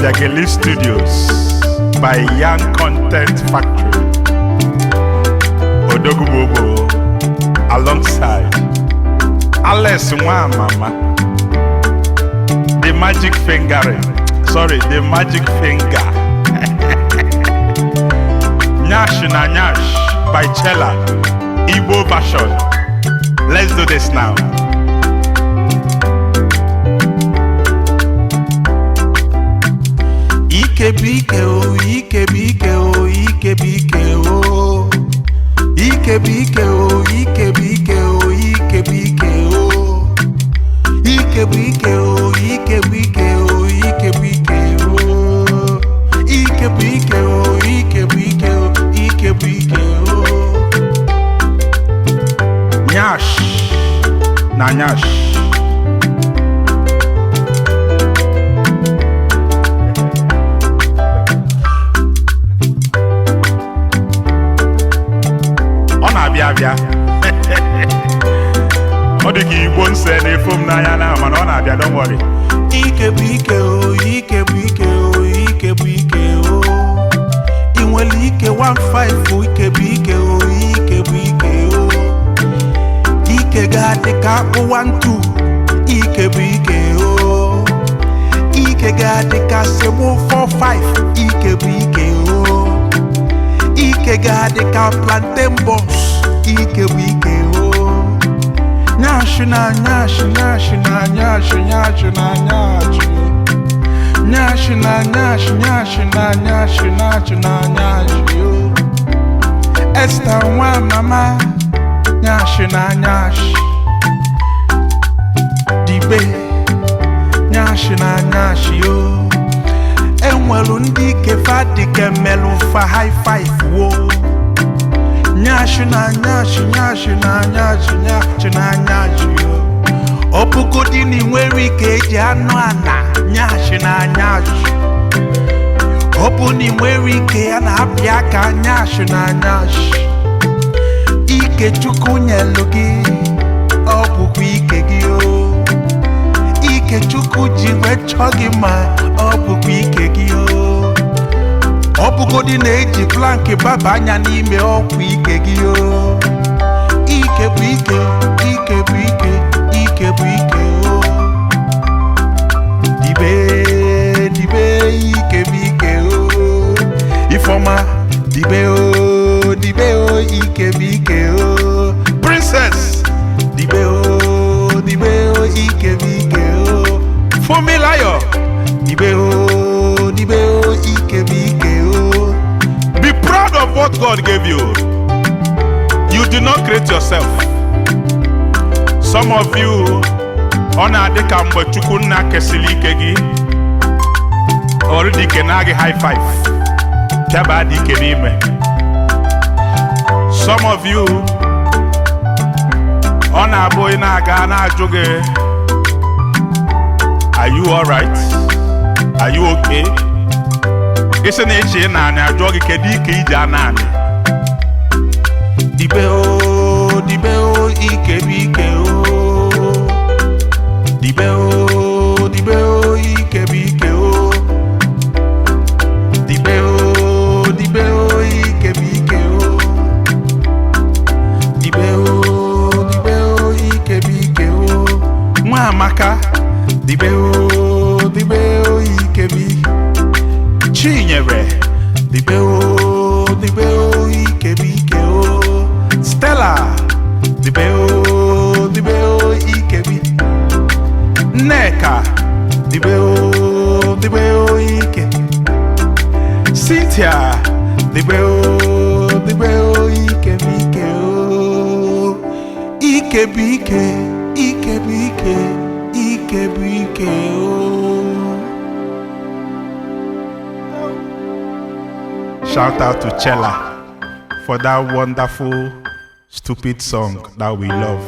Obiageli Studios by Young Content Factory. Odogwu alongside Alex Nwamama, the magic fingering, sorry, the magic finger. Nyash na Nyash by Chella, Igbo version. Let's do this now. Ike bụ ike o, ike bụ ike o, ike bụ ike o. Ike bụ ike o, ike bụ ike o, ike bụ ike o. Ike bụ ike o, ike bụ ike o, ike bụ ike o. Ike bụ ike o, ike bụ ike o, ike bụ ike o. Nyash na Nyash. Ọ na-abịa abịa. Ọ dị ka Igbo nse na-efo m n'anya na, mana ọ na-abịa, don't worry. Ike bụ ike o, ike bụ ike o, ike bụ ike o. Ị nwere ike 15, ike bụ ike o, ike bụ ike o. Ike ga-adị ka akpụ 12, ike bụ ike o. Ike ga-adị ka semo 45, ike bụ ike o. Ike ga-adị ka plantain bus, ike bụ ike o. Nyash na nyash, nyash na nyash, nyash na nyash. Nyash na nyash, nyash na nyash, nyash na nyash yo. Esther nwa mama, nyash na nyash. Dibe, nyash na nyash yo. Enwelu ndị ike fa dị ka emelụ fa high five wo. Nyash na nyash, nyash na nyash, nyash na nyash yo. Ọ bụgodi na ị nwere ike eji anụ ana, nyash na nyash. Ọ bụ na ị nwere ike ya na-apị aka, nyash na nyash. Ike Chukwu nyelu gị, ọ bụkwa ike gị o. Ike Chukwu ji wee chọọ gị mma, ọ bụkwa ike gị o. Ọ bụgodi na-eji plank baba anya n'ime, ọkwa ike gị o. Ike bụ ike, ike bụ ike, ike bụ ike o. Dibe, dibe, ike bụ ike o. Ifeọma, dibe o, dibe o, ike bụ ike o. Princess, Dibe o, dibe o, ike bụ ike o. Fumilayo, Dibe o, dibe o, ike bụ ike o. Be proud of what God gave you. You did not create yourself. Some of you, ọ na-adị ka mgbe Chukwu nna kesịrị ike gị, ọrụ dị ike na gị high five, pịaba dị ike n'ime. Some of you, ọ na-abụ ị na-aga na-ajụ gị, "Are you alright? Are you okay?" Isi na eche na anị ajụọ gị, "Kedu ike iji ana anị?" Dibe o, dibe o, ike bụ ike o. Dibe o, dibe o, ike bụ ike o. Dibe o, dibe o, ike bụ ike o. Dibe o, dibe o, ike bụ ike o. Nwa Amaka, Dibe o, dibe o, ike bụ ike. Chinyere, Dibe o, dibe o, ike bụ ike o. Stella, Dibe o, dibe o, ike bụ ike. Nneka, Dibe o, dibe o, ike. Cynthia, Dibe o, dibe o, ike bụ ike o. Ike bụ ike, ike bụ ike, ike bụ ike o. Shout out to Chella for that wonderful, stupid song that we love.